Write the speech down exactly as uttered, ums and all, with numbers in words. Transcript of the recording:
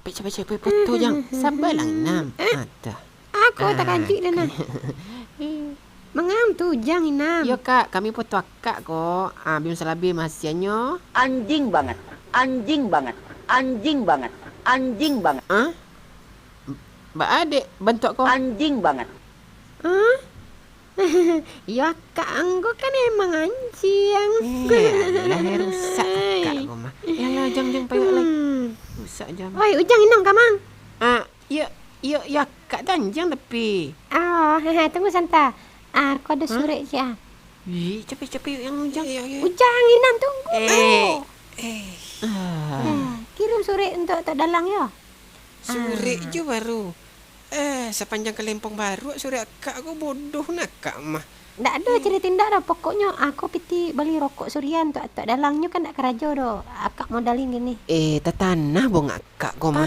Capek, capek, capek, poto, Jang. Sabalah, Inam. Ah, dah. Aku ah, takajuik dah, nah. Mangam tu, Jang, Inam? Yo, Kak, kami poto akak ko. Ah, bim salabim hasianyo. Anjing banget, anjing banget, anjing banget, anjing banget. Ah? Baa dek bantuak ko? Anjing banget. Ah? Yo, akak anggo kan emang anjiang. Eh, alah, rusak akak ko mah. Yalah, Jang, Jang, payuak lai. Hmm. Rusak, Jang. Oi, Ujang, Inam ka ma? Ah, yo, yo, yo, akak tu anjiang tapi. Oh, hehe, tunggu santa. Ah, ko ado surek ciek ah. Ih, capek-capek Ujang. Yo, yo, yo. Ujang, Inam, tunggu. Eh, eh. Ah. Eh, kirim surek untuak Tok Dalang yo. Surek jo baru. Eh, sapanjang kalempong baruak surek akak ko, bodoh nah akak mah. Ndak ado carito indak doh, pokoknyo aku piti bali rokok surian tu, Tok Dalangnyo kan ndak karajo doh, akak modalin kini. Eh, tatanah bongak akak ko mah.